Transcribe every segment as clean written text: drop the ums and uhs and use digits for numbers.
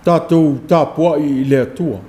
Tatou tapuai i le Atua.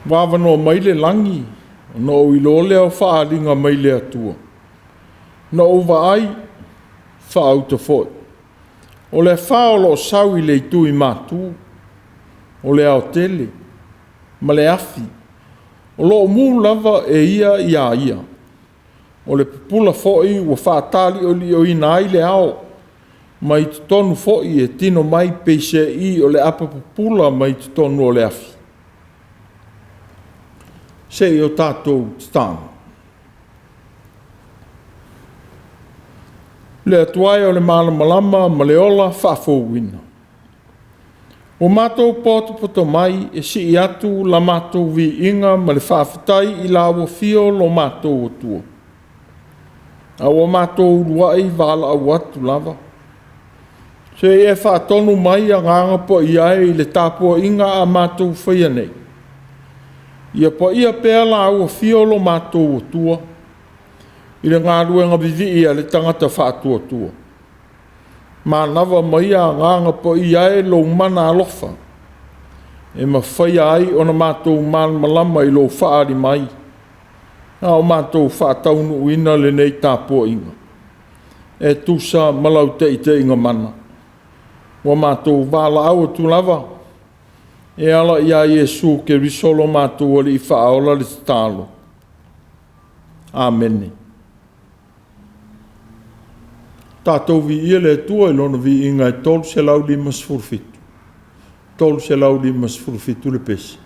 Ua avanoa mai le lagi ona ou iloa lea o faaaliga mai le Atua. Na ou vaai, faauta foi, o le afa o lo o sau i le itu i matu, o le aotele ma le afi, o lo o mu lava e ia ia ia, o le pupula foi ua faataliolioina ai le ao, mai totonu foi e tino mai peiseai o le apa pupula mai totonu o le afi. Se i o tatou tatalo. Le Atua e o le malamalama ma le ola faafouina, ua matou potopoto mai e sii atu la matou viiga ma le faafetai i lau afio lo matou Atua, a ua matou uluai valaau atu lava, se i e faatonu mai Agaga Paia e i le tapuaiga a matou faia nei, ia paia pea lau afio lo matou Atua i le galuega vivii a le tagata faatuatua. Manava mai Agaga Paia e lou mana alofa, e mafaia ai ona matou malamalama i lou faaali mai, a o matou faataunuuina lenei tapuaiga, e tusa ma lau taitaiga mana. Ua matou valaau atu lava e ala ia Iesu Keriso lo matou Alii Faaola le tatalo. Amene. Tatou viia le Atua i Lona viiga e 357, 357 le pese.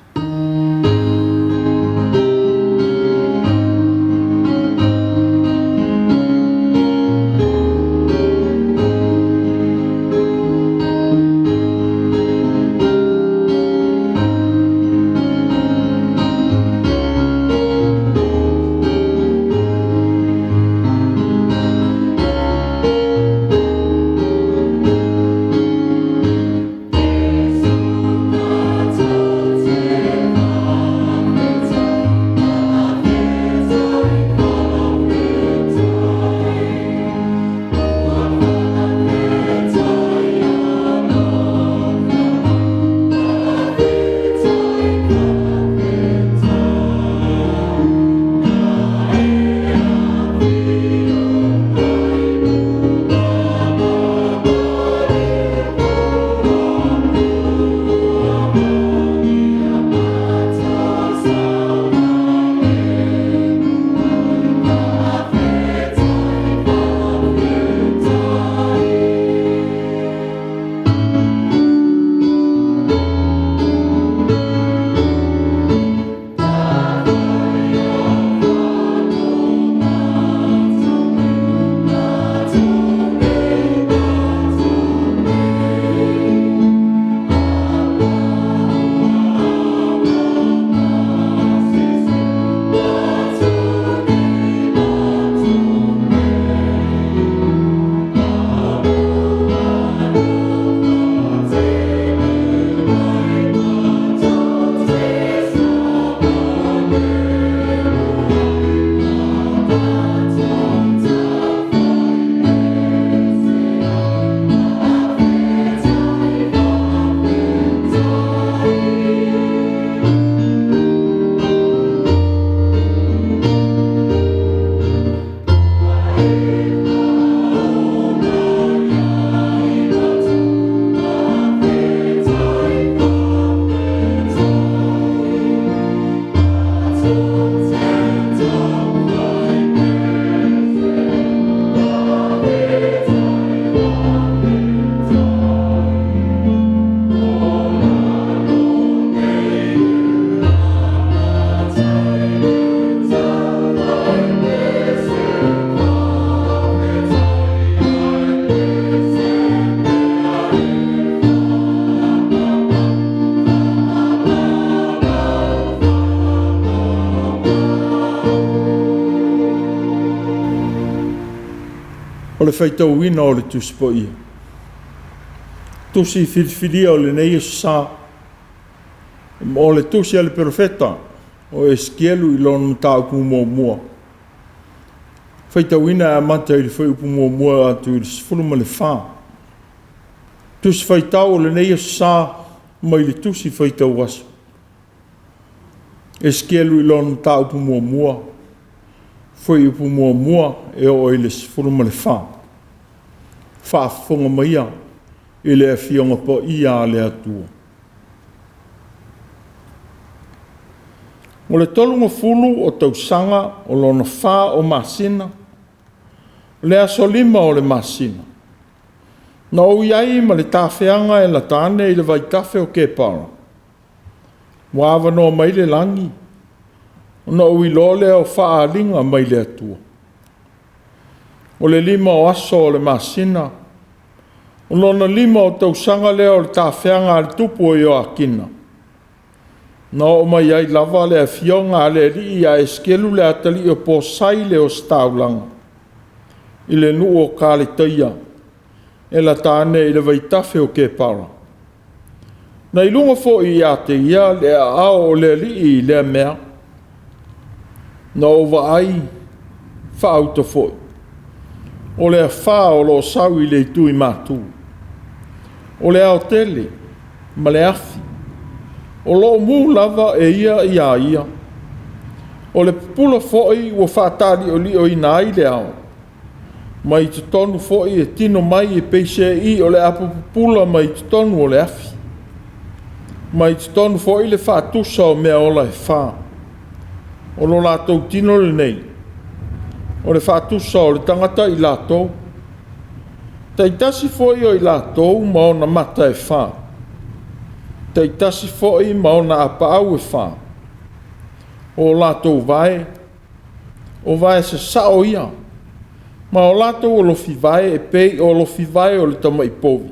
faitauina o le Tusi Paia. Tusi filifilia o lenei Aso Sa, o le tusi a le Perofeta o Esikielu i lona mataupu muamua. Faitauina e amata i le fuaiupu 1 atu i le 14. Tusi faitau o lenei Aso Sa mai le tusi faitau aso. Esikielu i lona mataupu muamua, fuaiupu 1 e oo i le 14. Faafofoga maia i le Afioga Paia a le Atua. O le 30 o tausaga o lona 4 o masina, o le aso 5 o le masina, na ou i ai ma le tafeaga e lata ane i le vaitafe o Kepara, ua avanoa mai le lagi, ona ou iloa lea o faaaliga mai le Atua. O le 5 o aso o le masina, o lona 5 o tausaga lea o le tafeaga a le tupu o Ioakina, na oo mai ai lava le afioga a le Alii ia Esikielu le atalii o Posai le ositaulaga, i le nuu o Kaletaia, e lata ane i le vaitafe o Kepara. Na i luga foi ia te ia le aao o le Alii i lea mea, na ou vaai faauta foi, o le afa o lo o sau i le itu i matu, o le aotele ma le afi, o lo o mu lava e ia ia ia, o le pupula foi ua faataliolioina ai le ao, mai totonu foi e tino mai e pei se i o le apopupula mai totonu o le afi, mai totonu foi le faatusa o mea ola e fa, o lo latou tino lenei, o le faatusa o le tagata i latou, taitasi foi o i latou ma ona mata e fa, taitasi foi ma ona apaau e fa, o latou vae, o vae sasao ia, ma o latou alofi vae e pei o alofi vae o le tamai povi,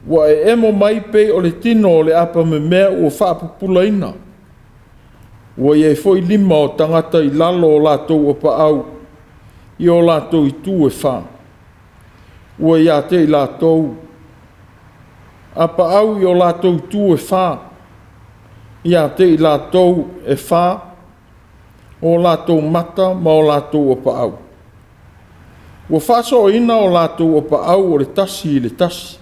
ua eemo mai pei o le tino o le apamemea ua faapupulaina. Ua i ai foi lima o tagata i lalo o latou apaau i o latou itu e fa. Ua ia te i latou apaau i o latou itu e fa, ia te i latou e fa, o latou mata ma o latou apaau. Ua faasooina o latou apaau o le tasi i le tasi,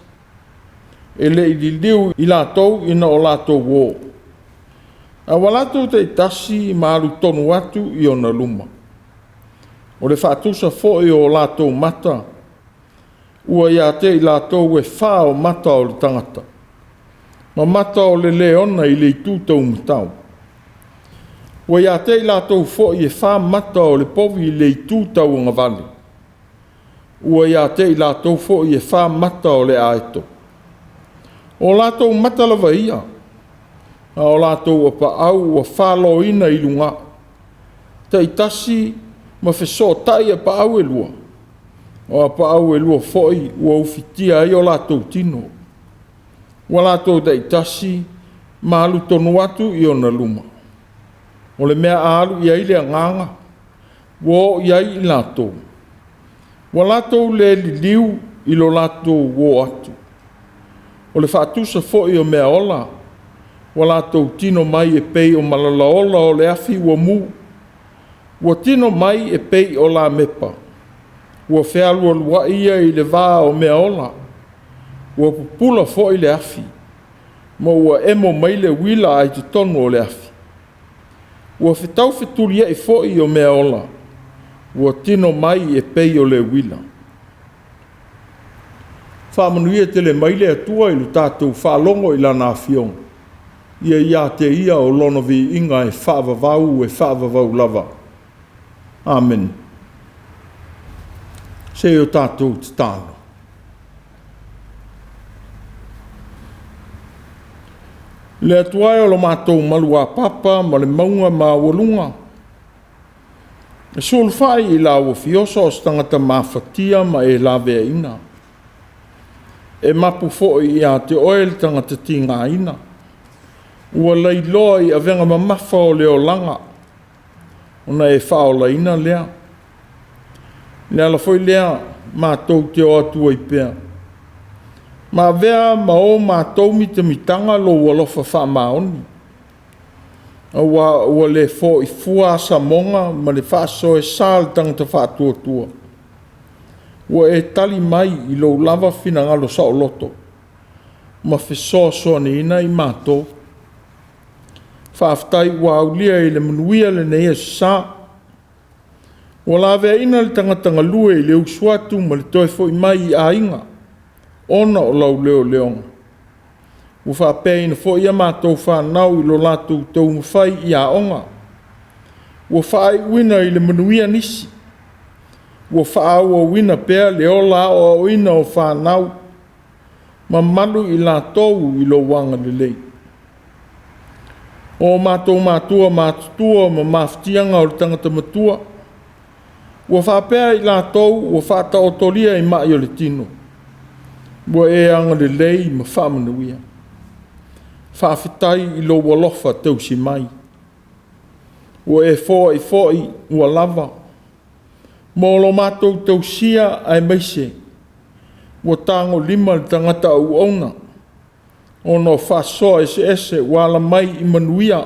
e le i liliu i latou ina o latou o, a ua latou taitasi ma alu tonu atu i ona luma. O le faatusa foi o latou mata ua ia te i latou e fa o mata o le tagata, ma mata o le leona i le itu taumatau. Ua ia te i latou foi e fa mata o le povi i le itu tauagavale. Ua ia te i latou foi e fa mata o le aeto. O latou mata lava ia, a o latou apaau ua faloina i luga, taitasi ma fesootai apaau e lua, o apaau e lua foi ua ufitia ai o latou tino. Ua latou taitasi ma alu tonu atu i ona luma. O le mea a alu i ai le agaga, ua oo i ai i latou. Ua latou le liliu i lo latou o atu. O le faatusa foi o mea ola, ua latou tino mai e pei o malalaola o le afi ua mu, ua tino mai e pei o lamepa, ua fealualuai ia i le va o mea ola, ua pupula foi le afi, ma ua emo mai le uila ai totonu o le afi. Ua fetaufetuliai foi o mea ola, ua tino mai e pei o le uila. Faamanuia tele mai le Atua i le tatou faalogo i Lana Afioga, ia ia te ia o Lona viiga e faavavau e faavavau lava. Amene. Se i o tatou tatalo. Le Atua e o lo matou maluapapa ma le mauga maualuga, e sulufai i lau afio so o se tagata mafatia ma e laveaiina. E mapu foi ia te oe le tagata tigaina, ua lailoa i avega mamafa o le olaga, ona e faaolaina lea. Le ala foi lea matou te o atu ai pea. Ma avea ma o matou mitamitaga lou alofa faamaoni, auā ua le fo'i fua asamoga ma le faasoesa a le tagata faatuatua. Ua e tali mai i lou lava finagalo saoloto ma fesoasoaniina i matou. Faafetai ua aulia i le manuia lenei aso Sa. Ua laveaina le tagata galue i le usu atu ma le toe foi mai i aiga ona o lau leoleoga. Ua faapeaina foi a matou fanau i lo latou taumafai i aoga. Ua faaiuina i le manuia nisi. Ua faaauauina pea le ola aoaoina o fanau, mamalu i latou i lou agalelei. O matou matua matutua ma mafatiaga o le tagata matua, ua faapea i latou ua faataotolia i mai o le tino, ua e agalelei ma faamanuia. Faafetai i lou alofa tausi mai. Ua e foai foi ua lava mo lo matou tausia aemaise ua tagolima le tagata auauna ona o faasoa eseese ua ala mai i manuia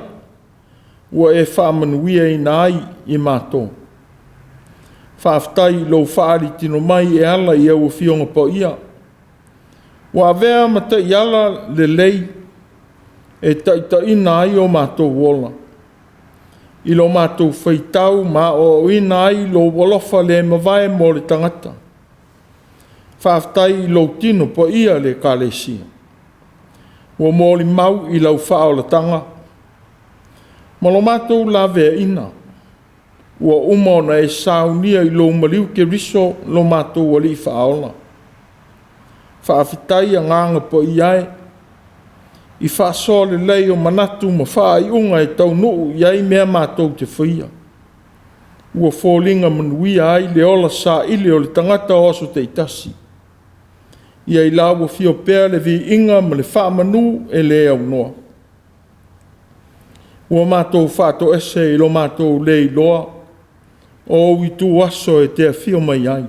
ua e faamanuiaina ai i matou. Faafetai i lou faaalitino mai e ala i au Afioga Paia, ua avea ma taiala lelei e taitaiina ai o matou ola, i lo matou faitau ma aoaoina ai lou alofa le mavae mo le tagata. Faafetai i lou tino paia le Ekalesia, ua molimau i lau faaolataga ma lo matou laveaiina, ua uma ona e saunia i lou maliu Keriso lo matou Alii Faaola. Faafetai Agaga Paia e, i faasoa lelei o manatu ma faaiuga e taunuu i ai mea matou te faia, ua foliga manuia ai le ola saili o le tagata o aso taitasi. Ia i lau afio pea le viiga ma le faamanu e le aunoa. Ua matou faatoese i lo matou le iloa o ou ituaso e te afio mai ai,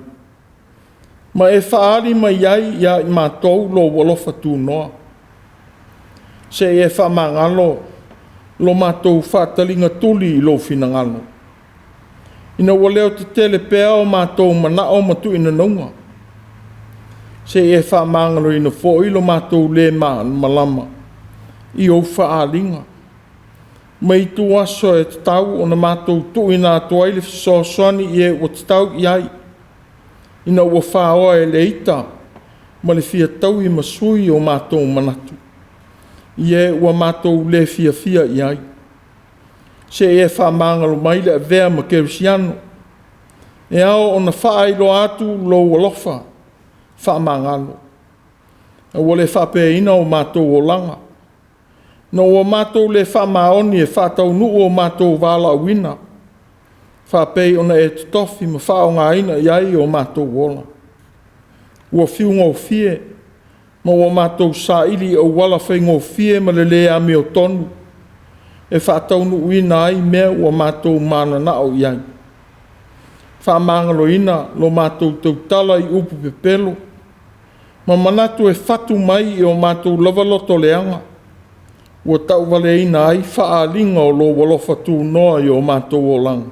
ma e faaali mai ai ia i matou lou alofa tunoa. Se i e faamagalo lo matou faataligatuli i lou finagalo, ina ua leotetele pea o matou manao ma tuuinanauga. Se i e faamagaloina foi lo matou le malamalama i ou faaaliga, ma ituaso e tatau ona matou tuuina atu ai le fesoasoani i e ua tatau i ai, ina ua faoa e le ita ma le fia taui ma sui o matou manatu, i e ua matou le fiafia i ai. Se i e faamagalo mai le avea ma kerisiano, e ao ona faailoa atu lou alofa faamagalo, a ua le faapeaina o matou olaga, ina ua matou le faamaoni e faataunuu o matou valaauina, faapei ona e totofi ma faaaogaina i ai o matou ola. Ua fiugofie ma ua matou saili i auala faigofie ma le le amiotonu e faataunuuina ai mea ua matou mananao i ai. Faamagaloina lo matou tautala i upu pepelo ma manatu e fatu mai i o matou lava lotoleaga, ua tauvaleaina ai faaaliga o lou alofa tunoa i o matou olaga.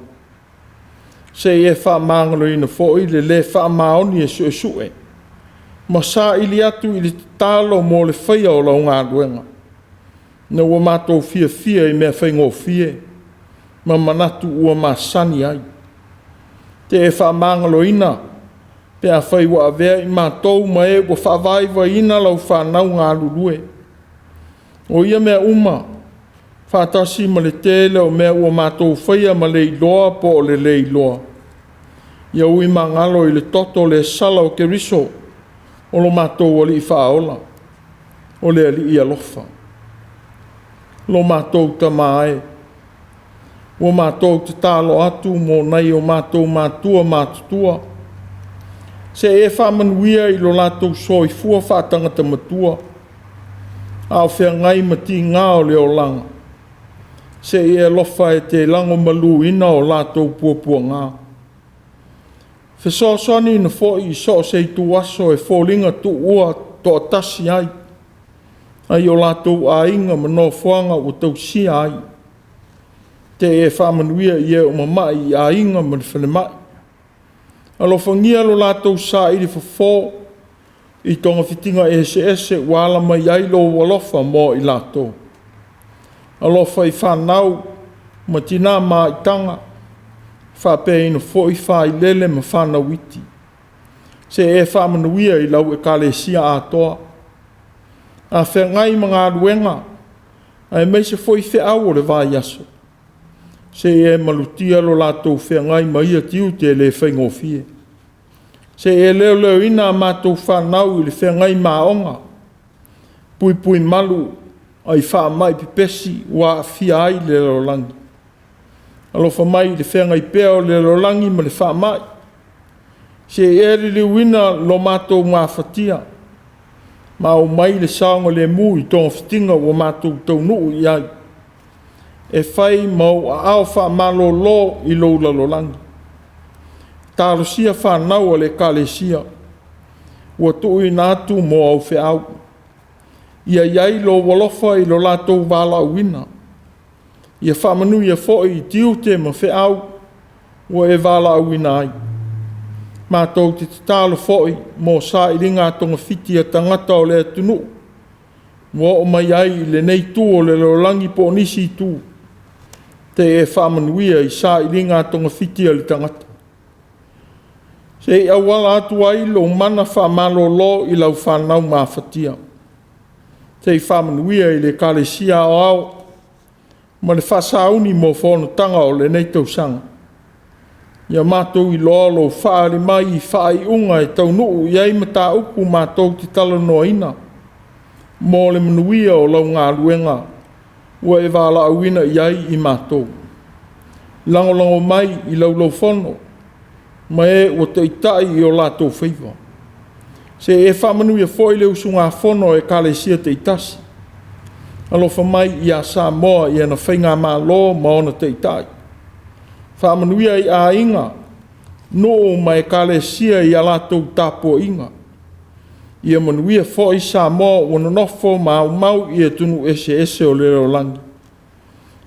Se i e faamagaloina foi le le faamaoni e suesue ma saili atu i le tatalo mo le faia o lau galuega, ina ua matou fiafia i mea faigofie ma manatu ua masani ai. Te e faamagaloina pe afai ua avea i matou ma e ua faavaivaiina lau fanau galulue. O ia mea uma faatasi ma le tele o mea ua matou faia ma le iloa po o le le iloa, ia ui magalo i le toto le sala o Keriso o lo matou Alii Faaola, o le Alii alofa. Lo matou Tama e, ua matou tatalo atu mo nai o matou matua matutua, se i e faamanuia i lo latou soifua faatagata matua, a o feagai ma tiga o le olaga, se i e alofa e te lagomaluina o latou puapuaga. Fesoasoaniina foi i so o se ituaso e foliga tuua toatasi ai, ai o latou aiga ma nofoaga ua tausia ai. Te e faamanuia i e ua mamai i aiga ma le falemai. Alofagia lo latou saili fofo i togafitiga eseese ua ala mai ai lou alofa mo i latou. Alofa i fanau ma tina maitaga, faapea foi failele ma fanau iti. Se e faamanuia i lau ekalesia atoa. A feagai ma galuega, aemaise foi feau o le vaiaso, se i e malutia lo latou feagai ma ia tiute e le faigofie. Se i e leoleoina a matou fanau i le feagai ma aoga, puipui malu ai faamai pepesi ua aafia ai le lalolagi. Alofa mai i le feagai pea o le lalolagi ma le faamai, se i e liliuina lo matou mafatia, ma aumai le saogalemu i togafitiga ua matou taunuu i ai, e fai ma ou aao faamalolo i lou lalolagi. Talosia fanau a le Ekalesia ua tuuina atu mo au feau, ia i ai lou alofa i lo latou valaauina, ia faamanuia foi i tiute ma feau ua e valaauina ai. Matou te tatalo foi mo sailiga togafiti a tagata o le atunuu ua oo mai ai i lenei itu o le lalolagi po o nisi itu, te e faamanuia i sailiga togafiti a le tagata, se i auala atu ai lou mana faamalolo i lau fanau mafatia. Se i faamanuia i le Ekalesia Aoao ma le faasauni mo fonotaga o lenei tausaga. Ia matou iloa lou faaali mai i faaiuga e taunuu i ai mataupu matou te talanoaina, mo le manuia o lau galuega ua e valaauina i ai i matou. Lagolago mai i Laulau-Fono ma e ua taitai i o latou faiva. Se i e faamanuia foi le usugafono a Ekalesia taitasi. Alofa mai ia Samoa i ana faigamalo ma ona taitai. Faamanuia i aiga, nuu ma ekalesia i a latou tapuaiga. Ia manuia foi Samoa ua nonofo ma aumau i atunuu eseese o le lalolagi.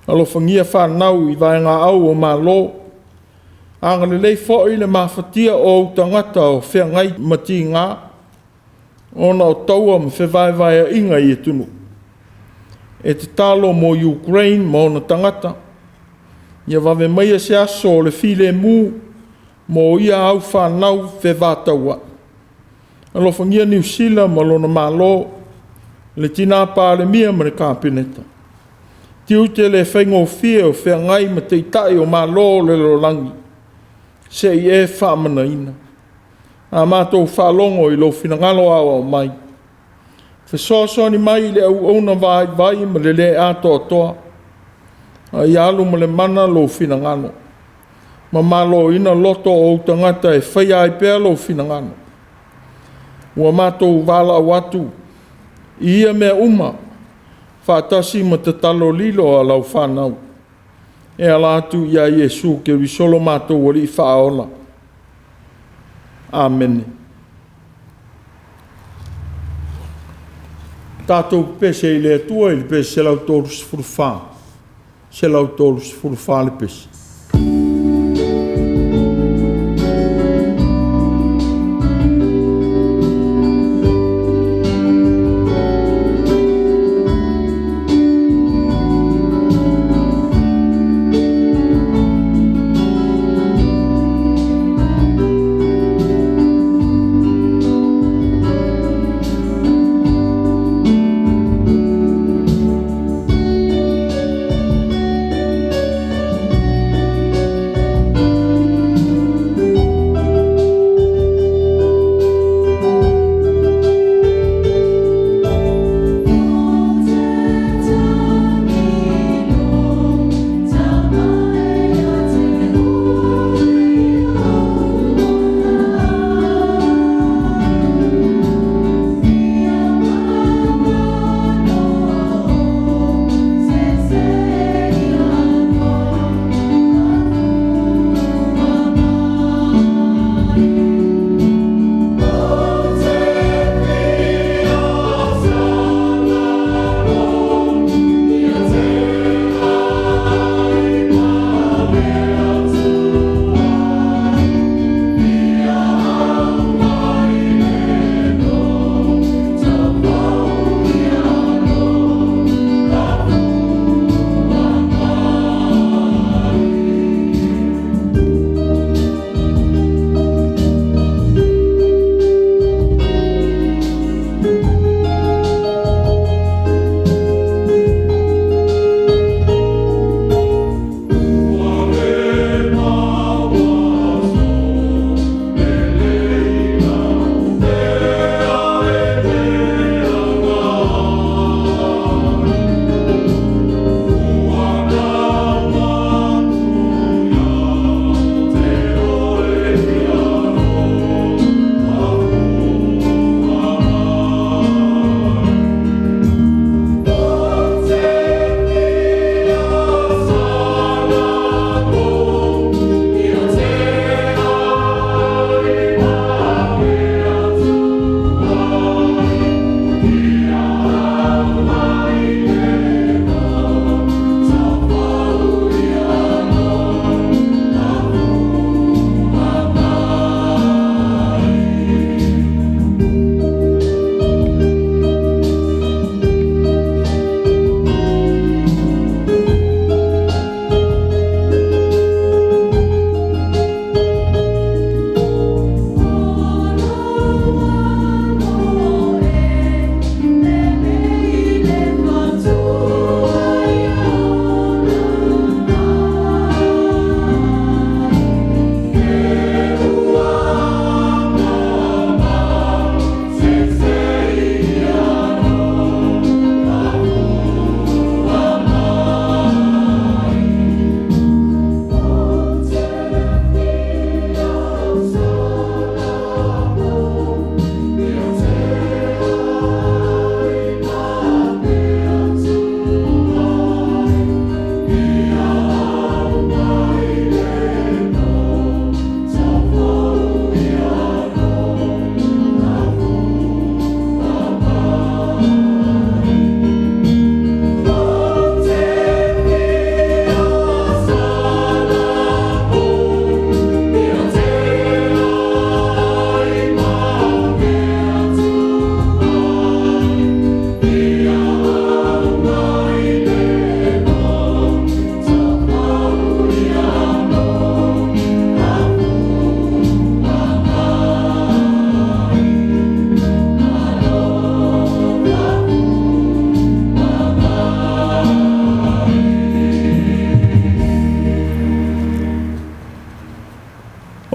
Alofagia fanau i vaegaau o Malo, agalelei foi le mafatia o ou tagata o feagai ma tiga ona o taua ma fevaevaeaiga i atunuu. E tatalo mo Ukraine ma ona tagata, ia vave maia se aso o le filemu mo ia au fanau fevataua'i. Alofagia Niu Sila ma lona Malo, le tina Palemia ma le Kapeneta, tiute le faigofie o feagai ma Taitai o Malo o le lalolagi, se i e faamanaina. A matou faalogo i lou finagalo aoao mai, fesoasoani mai i le auauna vaivai ma le le atoatoa, a ia alu ma le mana lou finagalo, ma maloina loto o ou tagata e faia ai pea lou finagalo. Ua matou valaau atu i ia mea uma faatasi ma tatalo lilo a lau fanau, e ala atu ia Iesu Keriso lo matou Alii Faaola. Amene. Tatou pepese i le Atua i le pese 134, 134 le pese.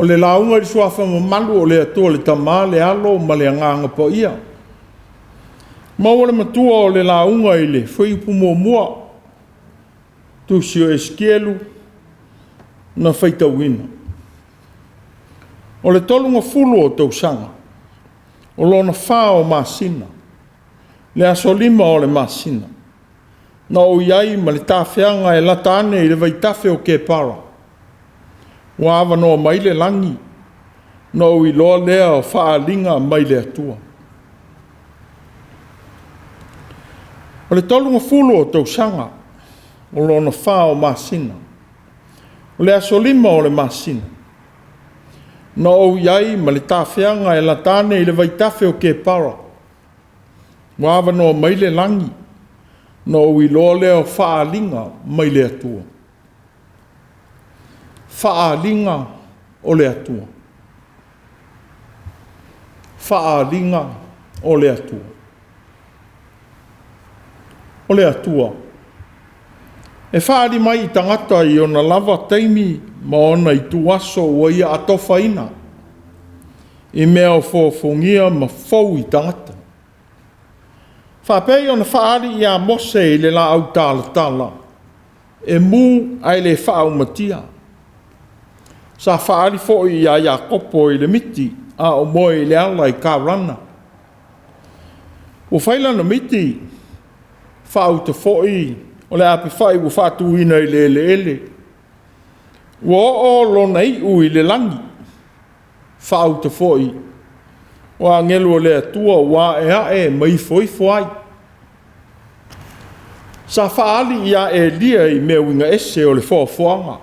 O le lauga i le suafa mamalu o le Atua le Tama, le Alo ma le Agaga Paia. Maua le matua o le lauga i le fuaiupu 1, tusi o Esikielu na faitauina. O le 30 o tausaga, o lona 4 o masina, le aso 5 o le masina, na ou i ai ma le tafeaga e lata ane i le vaitafe o Kepara, ua avanoa mai le lagi, na ou iloa lea o faaaliga mai le Atua. O le 30 o tausaga, o lona 4 o masina, o le aso 5 o le masina, na ou i ai ma le tafeaga e lata ane i le vaitafe o Kepara, ua avanoa mai le lagi, na ou iloa lea o faaaliga mai le Atua. Faaaliga o le Atua. Faaaliga o le Atua. O le Atua, e faaali mai i tagata i ona lava taimi ma ona ituaso ua Ia atofaina, i mea ofoofogia ma fou i tagata, faapei ona faaali ia Mose i le laau talatala, e mu ae le faaumatia. Sa faaali foi ia Iakopo i le miti a o moe i le ala i Karana. Ua fai lana miti, faauta foi o le apefai ua faatuina i le eleele. Ua oo lona iu i le lagi, faauta foi o agelu o le Atua ua aeae ma ifoifo ai. Sa faaali ia Elia i mea uiga ese o le foafoaga,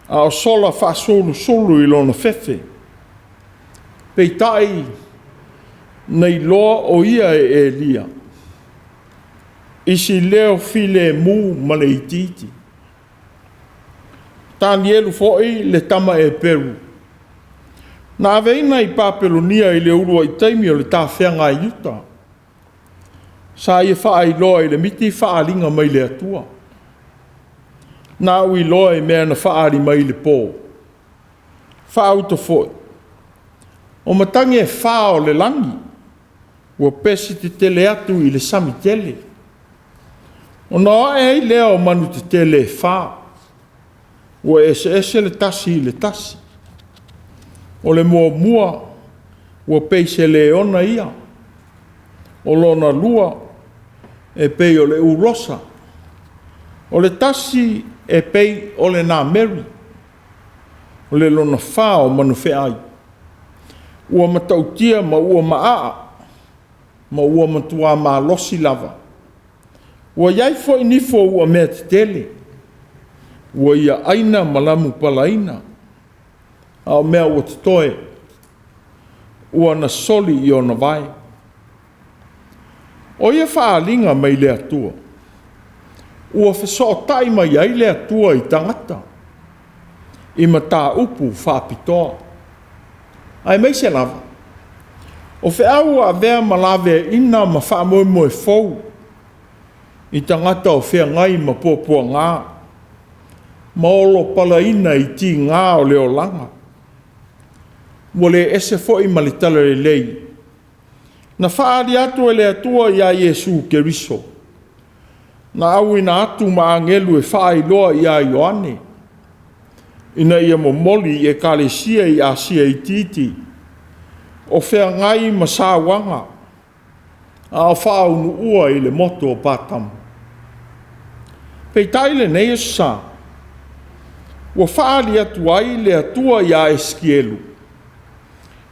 a o sola faasulusulu i lona fefe. Peitai, na iloa o ia e Elia i si leo filemu ma le itiiti. Tanielu foi le tama Eperu, na aveina i Papelonia i le uluai taimi o le tafeaga a Iuta, sa ia faailoa i le miti faaaliga mai le Atua. Na au iloa i mea na faaali mai i le po, faauta foi, o matagi e fa o le lagi ua pesi tetele atu i le sami tele. Ona o ae ai lea o manu tetele e fa, ua eseese le tasi i le tasi. O le muamua ua pei se leona ia, o lona lua e pei o le ulosa, o le tasi e pei o le nameri, o le lona fa o manufeai, ua matautia ma ua maaa, ma ua matua malosi lava. Ua i ai foi nifo uamea tetele, ua ia aina ma lamupalaina, a o mea ua totoe, ua na soli i ona vae. O ia faaaliga mai le Atua, ua fesootai mai ai le Atua i tagata, i mataupu faapitoa, aemaise lava o feau ua avea ma laveaiina ma faamoemoe fou i tagata o feagai ma puapuaga, ma olopalaina i tiga o le olaga. Ua le ese foi ma le talalelei na faaali atu e le Atua ia Iesu Keriso, na auina atu ma agelu e faailoa ia Ioane, ina ia momoli i ekalesia i Asia Itiiti, o feagai ma sauaga, a o faaunuua i le motu o Patamo. Peitai lenei Aso Sa, ua faaali atu ai le Atua ia Esikielu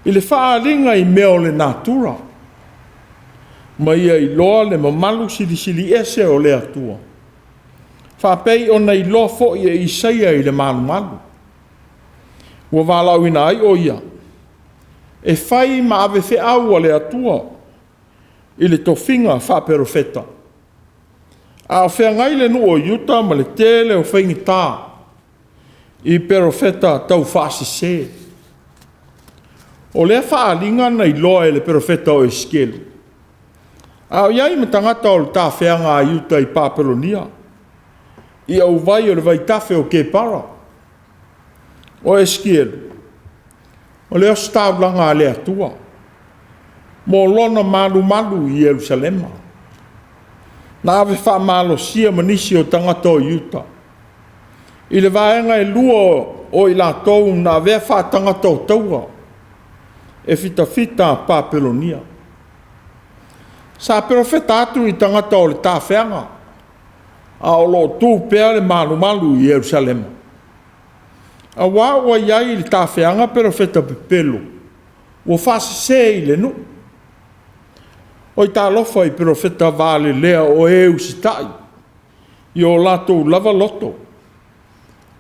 i le faaaliga i mea o le natura, ma ia iloa le mamalu silisili ese o le Atua, faapei ona iloa foi e Isaia i le malumalu. Ua valaauina ai o ia e fai ma avefeau a le Atua i le tofiga faa-perofeta, a o feagai le nuu o Iuta ma le tele o faigata i perofeta taufaasese. O lea faaaliga na iloa e le perofeta o Esikielu, a o i ai ma tagata o le tafeaga a Iuta i Papelonia, i auvai o le vaitafe o Kepara. O Esikielu O le ositaulaga a le Atua mo lona malumalu i Ierusalema. Na ave faamalosia ma nisi o tagata o Iuta i le vaega e lua o i latou na avea faatagata o taua e fitafita a Papelonia. Sa perofeta atu i tagata o le tafeaga, a o lo o tu pea le malumalu i Ierusalema. Aua ua i ai i le tafeaga perofeta pepelo ua faasese i le nuu. Oi talofa i perofeta valelea o e usitai i o latou lava loto,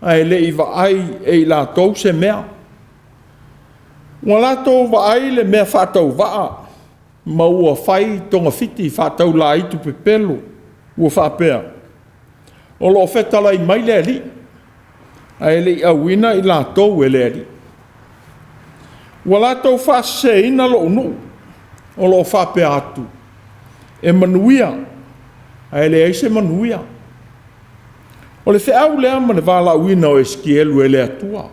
ae le i vaai e i latou se mea. Ua latou vaai le mea faatauvaa ma ua fai togafiti faataulaitu pepelo ua faapea, o lo o fetalai mai le Alii, ae le i auina i latou e le Alii. Ua latou faaseseina lou nuu, o lo o faapea atu, e manuia, ae leai se manuia. O le feau lea ma le valaauina o Esikielu e le Atua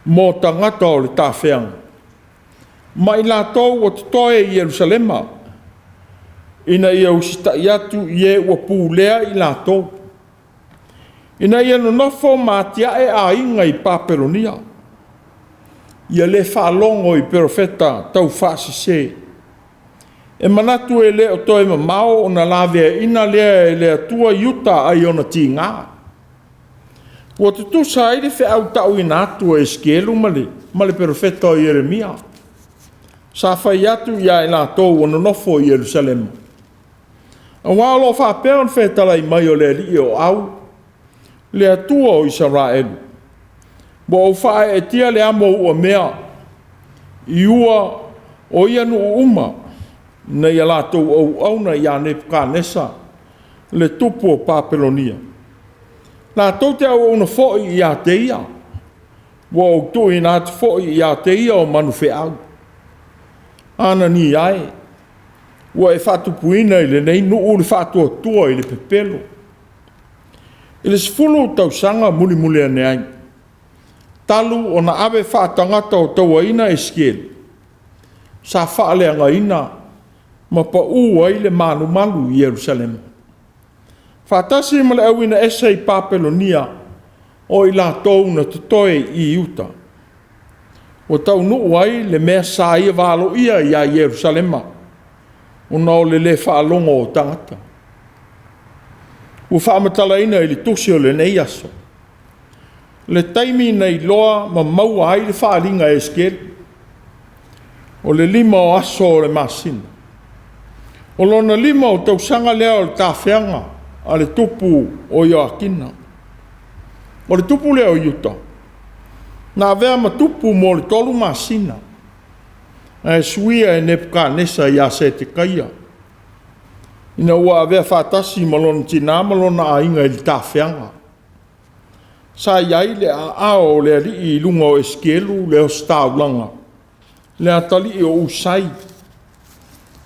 mo tagata o le tafeaga, ma i latou ua totoe i Ierusalema, ina ia usitai atu i e ua pulea i latou, ina ia nonofo ma atiae aiga i Papelonia, ia le faalogo i perofeta taufaasese, e manatu e le o toe mamao ona laveaiina lea e le Atua Iuta ai ona tiga. Ua tutusa ai le feau tauina atu a Esikielu ma le perofeta o Ieremia, sa fai atu ia i latou ua nonofo i Ierusalema, aua o lo o faapea ona fetalai mai o le Alii o Au, le Atua o Isaraelu, ua ou faaeetia le amo uamea i ua o ia nuu uma, ina ia latou auauna ia Nepukanesa le tupu o Papelonia. Latou te auauna foi ia te ia, ua ou tuuina atu foi ia te ia o manufeau. Anania e, ua e faatupuina i lenei nuu le faatuatua i le pepelo. I le 10 tausaga mulimuli ane ai, talu ona ave faatagata o tauaina Esikielu, sa faaleagaina ma pau ai le malumalu i Ierusalema, faatasi ma le auina ese i Papelonia o i latou na totoe i Iuta. Ua taunuu ai le mea sa ia valoia ia Ierusalema, ona o le le faalogo o tagata. Ua faamatalaina i le tusi o lenei aso, le taimi na iloa ma maua ai le faaaliga a Esikielu, o le 5 o aso o le masina, o lona 5 o tausaga lea o le tafeaga a le tupu o Ioakina. O le tupu lea o Iuta, na avea ma tupu mo le 3 masina, ae suia e Nepukanesa ia Setekaia, ina ua avea faatasi ma lona tina ma lona aiga i le tafeaga. Sa i ai le aao o le Alii i luga o Esikielu le ositaulaga, le atalii o Usai,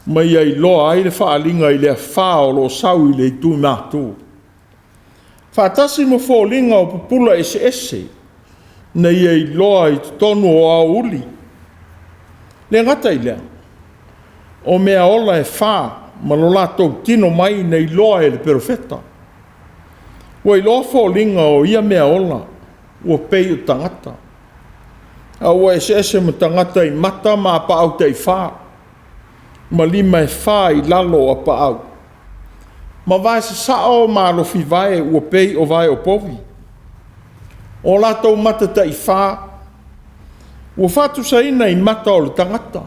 ma ia iloa ai le faaaliga i le afa o lo o sau i le itu matu, faatasi ma foliga o pupula eseese na ia iloa i totonu o aoauli. Le gata i lea, o meaola e fa ma lo latou tino mai na iloa e le perofeta. Ua iloa foliga o ia meaola ua pei o tagata, a ua eseese ma tagata i mata ma apaau taifa, ma lima e fa i lalo o apaau, ma vae sasao ma alofivae ua pei o vae o povi. O latou mata taifa ua faatusaina i mata o le tagata,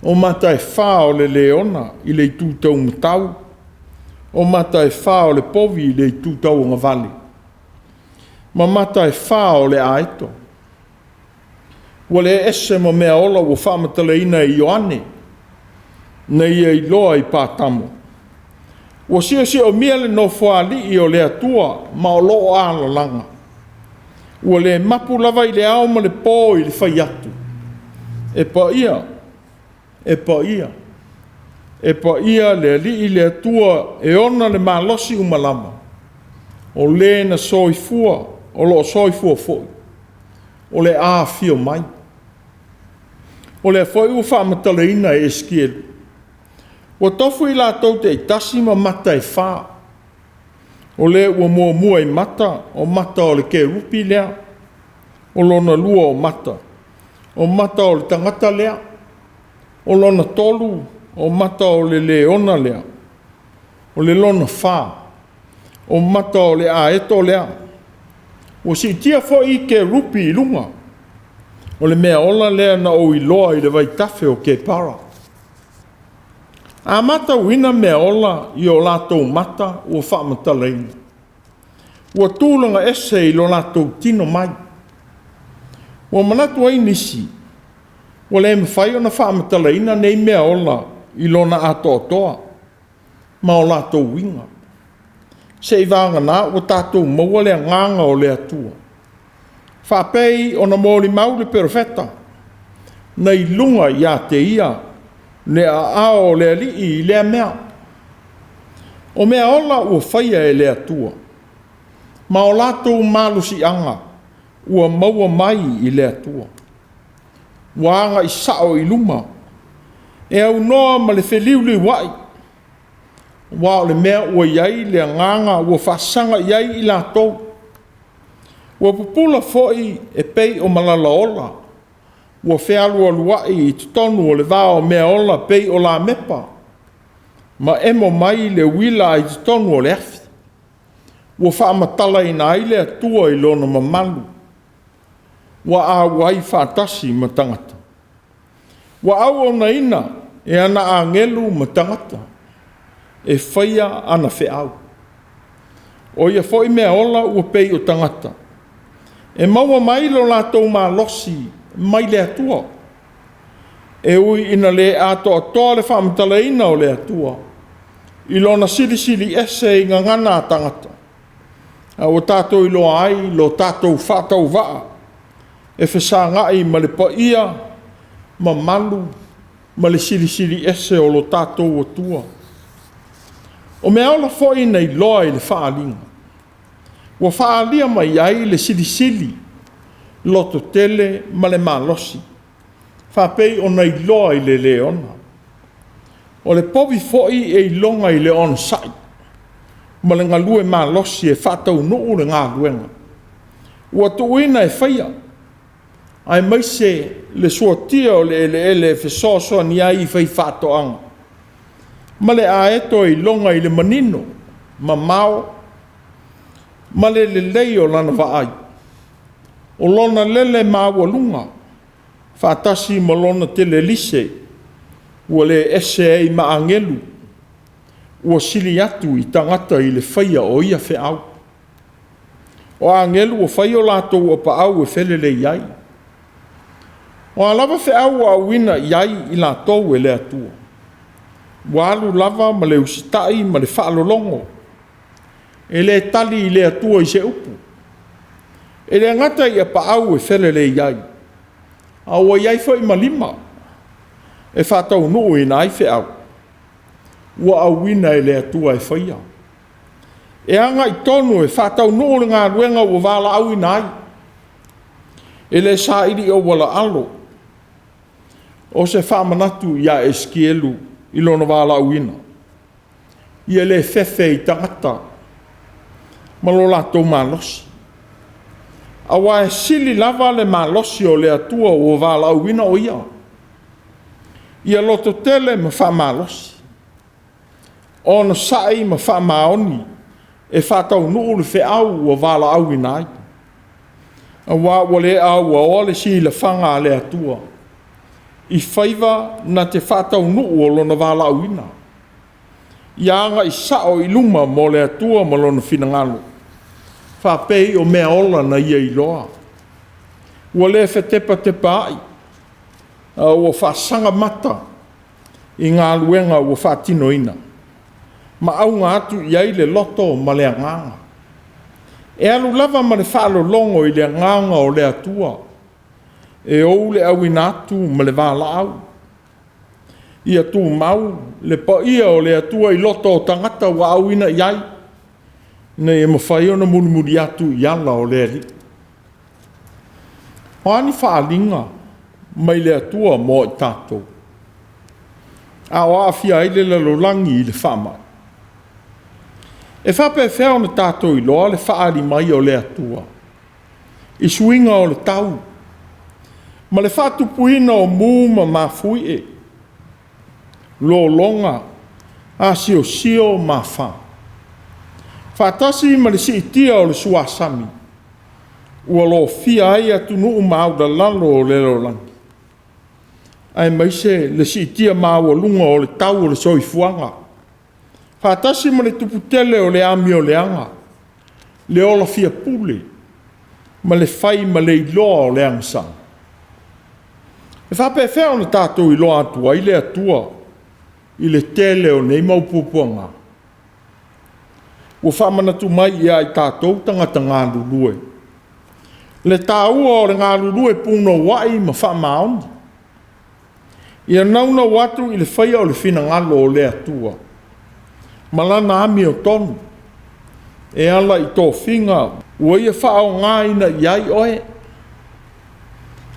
o mata e fa o le leona i le itu taumatau, o mata e fa o le povi i le itu tauagavale, ma mata e fa o le aeto. Ua le ese ma meaola ua faamatalaina e Ioane na ia iloa i Patamo. Ua siosiomia le Nofoalii o le Atua ma o lo o alalaga. Ua le mapu lava i le ao ma le po i le fai atu, e paia, e paia, e paia le Alii le Atua e ona le malosi uma lava, o Le na soifua, o lo o soifua foi, o le a afio mai. O lea foi ua faamatalaina e Esikielu, ua tofu i latou taitasi ma mata e fa, o le ua muamua i mata, o mata o le kerupi lea, o lona lua o mata, o mata o le tagata lea, o lona tolu, o mata o le leona lea, o le lona fa, o mata o le aeto lea. Ua siitia foi kerupi i luga, o le mea ola lea na ou iloa i le vaitafe o Kepara. A matauina mea ola i o latou mata ua faamatalaina, ua tulaga ese i lo latou tino mai. Ua manatu ai nisi, ua le mafai ona faamatalaina nei mea ola i lona atoatoa ma o latou uiga, seiavagana ua tatou maua le agaga o le Atua, faapei ona molimau le perofeta, na i luga ia te ia le aao o le Alii i lea mea. O mea ola ua faia e le Atua, ma o latou malosiaga ua maua mai i le Atua. Ua agai sao i luma, e aunoa ma le feliuliuai, aua o le mea ua i ai le agaga ua faasaga i ai i latou. Ua pupula foi e pei o malalaola, ua fealualuai i totonu o le va o mea ola pei o lamepa, ma emo mai le uila i totonu o le afi, ua faamatalaina ai le Atua i lona mamalu, ua auai faatasi ma tagata. Ua auaunaina e ana agelu ma tagata e faia ana feau. O ia foi mea ola ua pei o tagata, e maua mai lo latou malosi mai le Atua, e ui ina le atoatoa le faamatalaina o le Atua i lona silisili ese i gagana a tagata, a ua tatou iloa ai lo tatou faatauvaa e fesagai ma le paia mamalu ma le silisili ese o lo tatou Atua. O mea ola foi na iloa i le faaaliga, ua faaalia mai ai le silisili, lototele ma le malosi, faapei ona iloa i le leona. O le povi foi e iloga i le onosai ma le galue malosi e faataunuu le galuega ua tuuina e faia, aemaise le suatia o le eleele e fesoasoani ai i faifaatoaga, ma le aeto e iloga i le manino, mamao ma le lelei o lana vaai, o lona lele maualuga, faatasi ma lona telelise, ua le ese ai ma agelu, ua sili atu i tagata i le faia o ia feau. O agelu ua fai o latou apaau e felelei ai. O a lava feau ua auina i ai i latou e le Atua, ua alu lava ma le usitai ma le faalologo, e le tali i le Atua i se upu. E le gata i apaau e felelei ai, a ua i ai foi ma lima e faataunuuina ai feau ua auina e le Atua e faia. E agai tonu e faataunuu le galuega ua valaauina ai, e le saili auala alo. O se faamanatu ia Esikielu i lona valaauina, ia le fefe i tagata ma lo latou malosi, aua e sili lava le malosi o le Atua ua valaauina o Ia. Ia lototele ma faamalosi, onosai ma faamaoni e faataunuu le feau ua valaauina ai, aua ua le auaoa le silafaga a le Atua i faiva na te faataunuu o lona valaauina. Ia agai sao i luma mo le Atua ma lona finagalo, faapei o mea ola na ia iloa. Ua le fetepatepaai, a ua faasaga mata i galuega ua faatinoina, ma auga atu i ai le loto ma le agaga. E alu lava ma le faalologo i le agaga o le Atua, e ou le auina atu ma le valaau. Ia tumau le paia o le Atua i loto o tagata ua auina i ai, ina ia mafai ona mulimuli atu i ala o le Alii. O a ni faaaliga mai le Atua mo i tatou, a o aafia ai le lalolagi i le faamai? E faapefea ona tatou iloa le faaali mai o le Atua i suiga o le tau ma le faatupuina o mu ma mafuie, lologa, asiosio ma afa, faatasi ma le siitia o le suasami ua lofia ai atunuu maulalalo o le lalolagi, aemaise le siitia maualuga o le tau o le soifuaga, faatasi ma le tupu tele o le amioleaga, le ola fiapule, ma le fai ma le iloa o le agasala? E faapefea ona tatou iloa atu ai le Atua i le tele o nei mau puapuaga? Ua faamanatu mai ia i tatou tagata galulue le taua o le galulue punouai ma faamaoni. Ia naunau atu i le faia o le finagalo o le Atua ma lana amiotonu e ala i tofiga ua Ia faaaogaina i ai oe.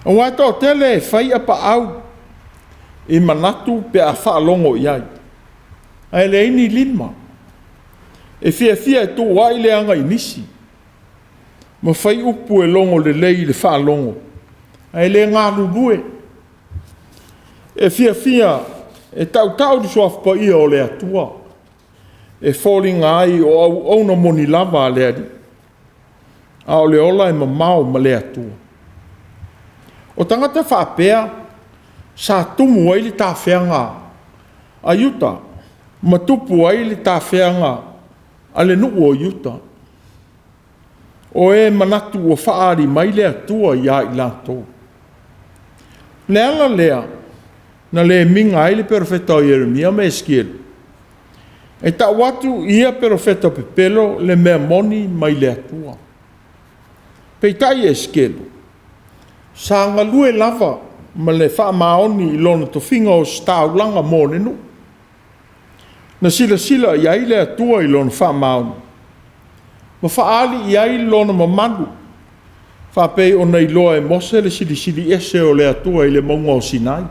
Aua e toatele e fai apaau i manatu pe a faalogo i ai, ae leai ni lima. E fiafia e tuuai leaga i nisi, ma fai upu e logo lelei i le faalogo, ae le galulue. E fiafia e tautau le Suafa Paia o le Atua, e foliga ai o auauna moni lava a le Alii, a o le ola e mamao ma le Atua. O tagata faapea sa tumu ai le tafeaga a Iuta ma tupu ai le tafeaga a le nuu o Iuta, o e manatu ua faaali mai le Atua ia i latou. O le ala lea na le miga ai le perofeta o Ieremia ma Esikielu e tau atu i ia perofeta pepelo le mea moni mai le Atua. Peitai Esikielu, sa galue lava ma le faamaoni i lona tofiga ositaulaga mo le nuu. Na silasila i ai le Atua i lona faamaoni ma faaali i ai lona mamalu, faapei ona iloa e Mose le Silisili Ese o le Atua i le mauga o Sinai.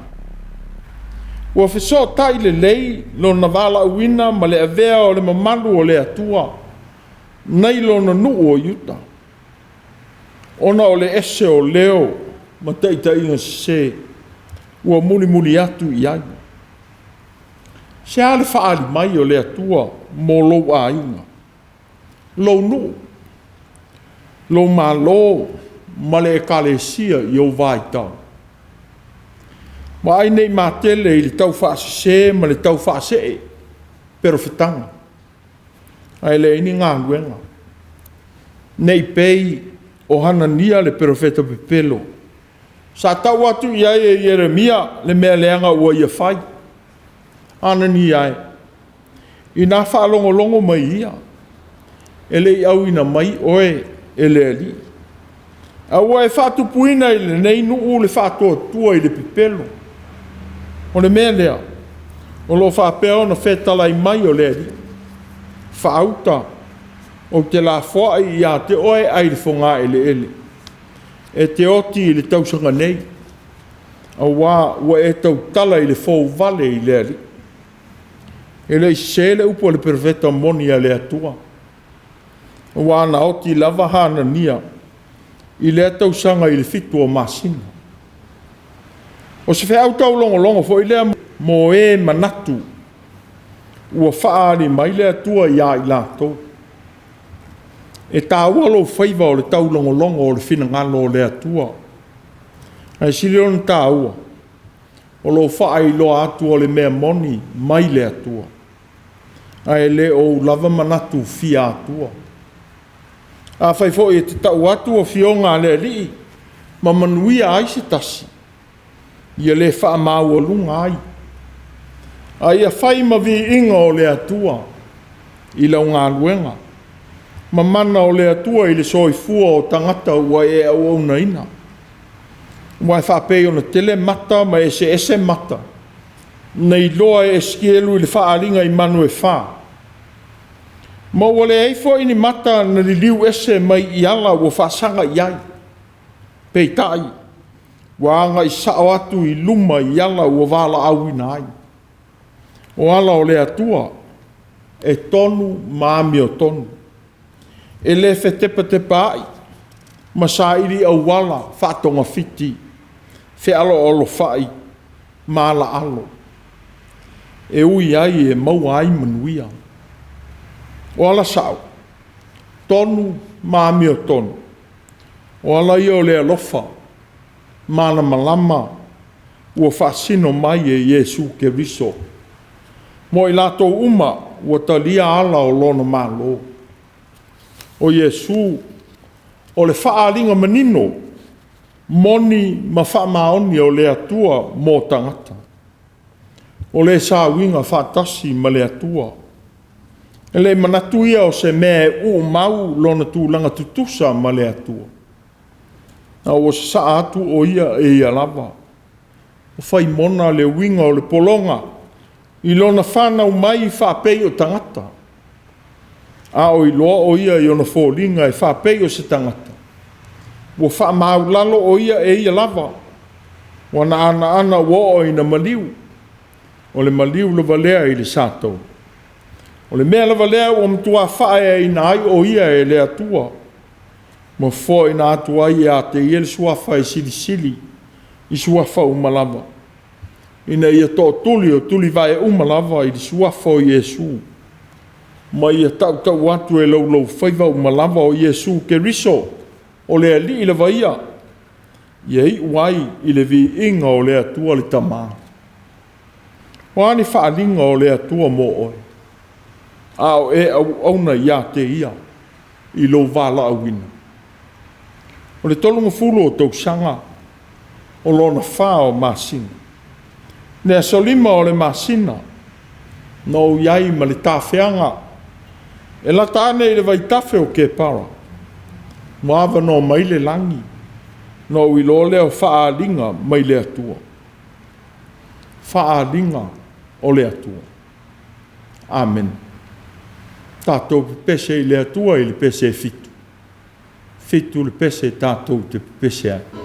Ua fesootai lelei lona valaauina ma le avea o le mamalu o le Atua nai lona nuu o Iuta, ona o le ese o leo ma taitaiga sese ua mulimuli atu i ai. Se a le faaali mai o le Atua mo lou aiga, lou nuu, lou malo ma le ekalesia i ou vaitau? Vaai ne i matele i le taufaasese ma le taufaasee perofetaga, ae leai ni galuega. Ne i pei o Hanania le perofeta pepelo, sa tau atu i ai e Ieremia le mea leaga ua ia fai. Hanania e, ina faalogologo mai ia, e le i auina mai oe e le Alii, a ua e faatupuina i lenei nuu le faatuatua i le pepelo. O le mea lea, o lo o faapea ona fetalai mai o le Alii, faauta, ou te lafoai ia te oe ai le fogaeleele, e te oti i le tausaga nei, aua ua e tautala i le fouvale i le Alii. E le i sese le upu a le perofeta moni a le Atua, aua na oti lava Hanania i lea tausaga i le 7 o masina. O se feau taulogologo foi lea mo e manatu ua faaali mai le Atua ia i latou. E taua lou faiva o le taulogologo o le finagalo o le Atua, ae sili ona taua o lou faailoa atu o le mea moni mai le Atua, ae le o ou lava manatu fia atua. Afai foi e te tau atu afioga a le Alii ma manuia ai se tasi, ia le faamaualuga ai, a ia fai ma viiga o le Atua i lau galuega, ma mana o le Atua i le soifua o tagata ua e auaunaina. Aua e faapei ona tele mata ma eseese mata na iloa e Esikielu i le faaaliga i manu e fa, ma ua leai foi ni mata na liliu ese mai i ala ua faasaga i ai. Peitai, Ua agai sao atu i luma i ala ua valaauina ai. O ala o le Atua e tonu ma amiotonu, e le fetepatepaai ma saili auala faatogafiti, fealoalofai ma alaalo, e ui ai e maua ai manuia. O ala sao, tonu ma amiotonu, o ala ia o le alofa malamalama ua faasino mai e Iesu Keriso mo i latou uma ua talia ala o lona Malo. O Iesu o le faaaliga manino moni ma faamaoni o le Atua mo tagata, o le sauiga faatasi ma le Atua. E le manatu ia o se mea e uumau lona tulaga tutusa ma le Atua, a ua sasaa atu o Ia e Ia lava, ua fai mona le uiga o le pologa i lona fanau mai faapei o tagata. A o iloa o Ia i ona foliga e faapei o se tagata, ua faamaualalo o Ia e Ia lava, ua naanaana ua oo ina maliu, o le maliu lava lea i le sataua. O le mea lava lea ua matua faaeaina ai o Ia e le Atua, ma foaina atu ai ia te Ia le Suafa e silisili i suafa uma lava, ina ia tootuli o tulivae uma lava i le Suafa o Iesu, ma ia tautau atu e laulaufaiva uma lava o Iesu Keriso, o le Alii lava Ia, ia iu ai i le viiga o le Atua le Tama. O a ni faaaliga o le Atua mo oe, a o e auauna ia te Ia i lou valaauina? O le 30 o tausaga o lona fa o masina, le aso 5 o le masina, na ou i ai ma le tafeaga e lata ane i le vaitafe o Kepara, ua avanoa mai le lagi, ona ou iloa lea o faaaliga mai le Atua. Faaaliga o le Atua. Amene. Tatou pepese i le Atua i le pese e 7. 7 le pese tatou te pepese ai.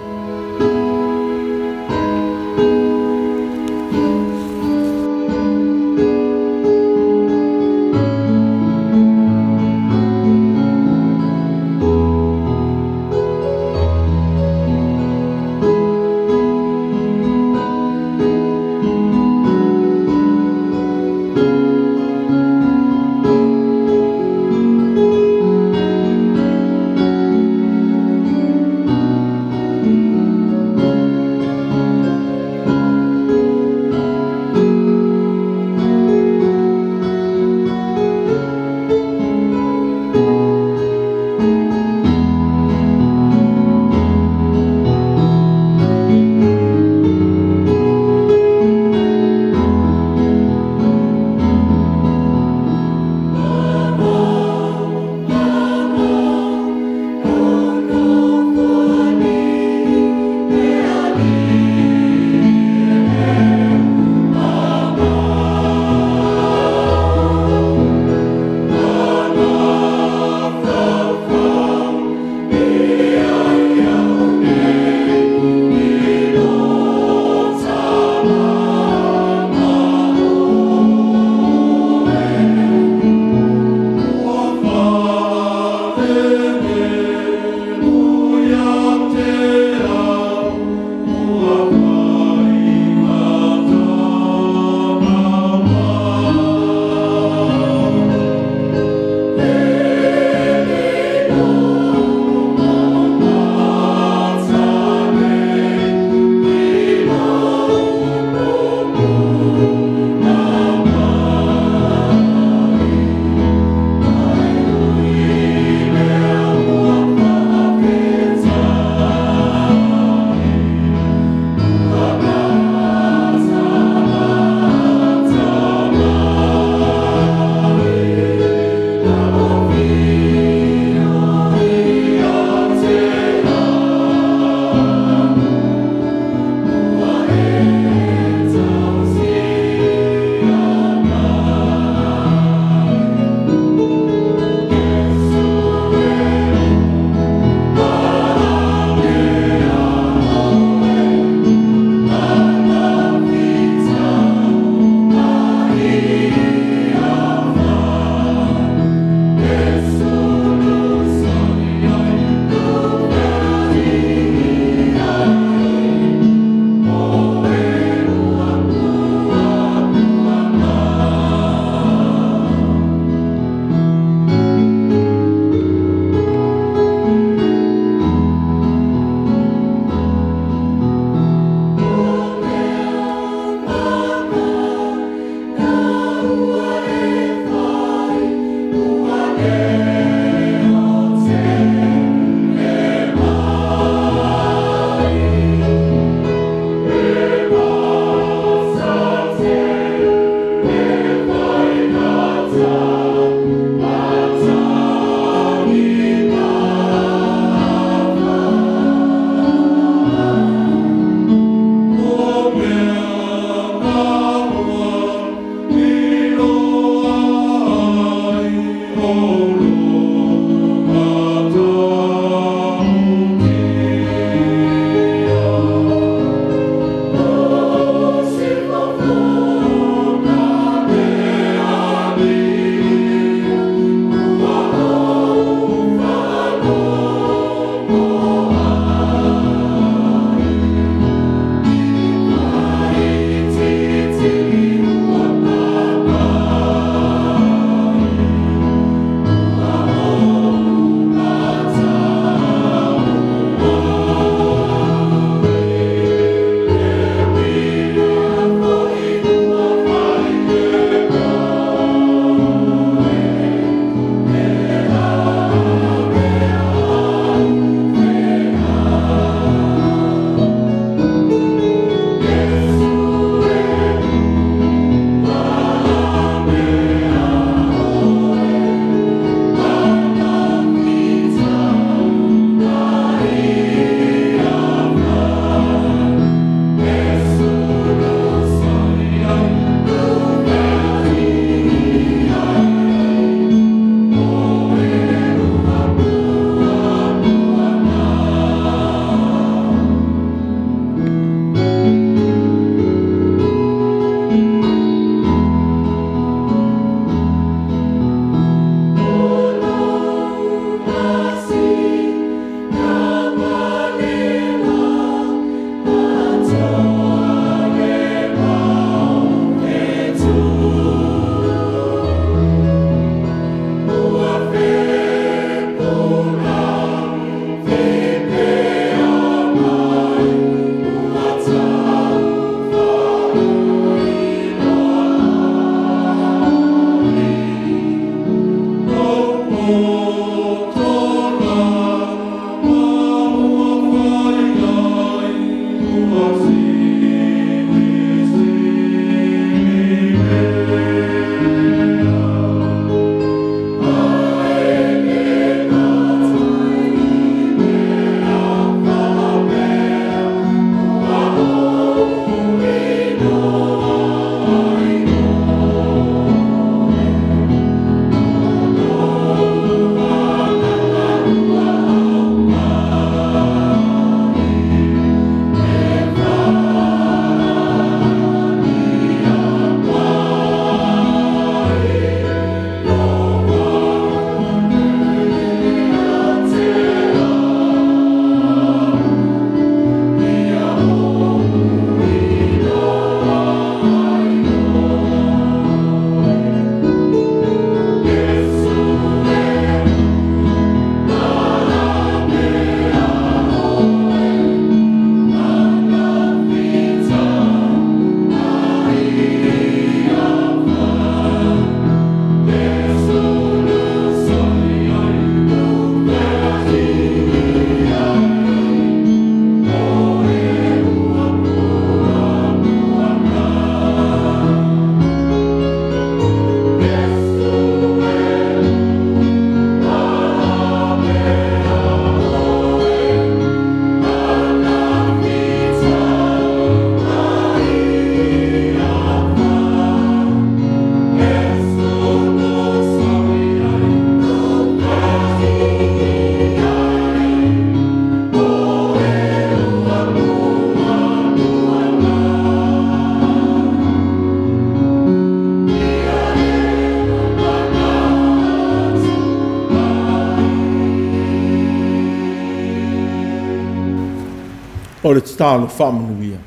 O le tatalo faamanuia.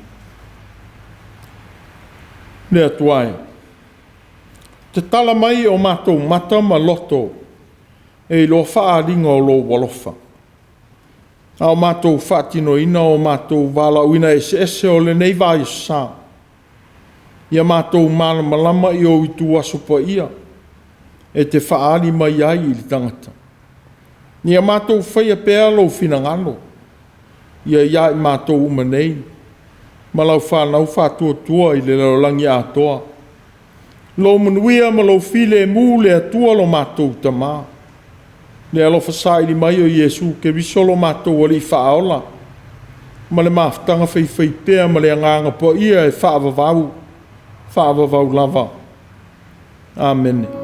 Le Atua e, tatala mai o matou mata ma loto e iloa faaaliga o lou alofa, a o matou faatinoina o matou valaauina eseese o lenei vaiaso sa, ia matou malamalama i ou itu aso paia e te faaali mai ai i le tagata. Ia matou faia pea lou finagalo, ia ia i matou uma nei, ma lau fanau faatuatua i le lalolagi atoa. Lou manuia ma lou filemu le Atua lo matou Tama, le alofa saili mai o Iesu Keriso lo matou Alii Faaola, ma le mafutaga faifaipea ma le Agaga Paia e faavavau, faavavau lava. Amene.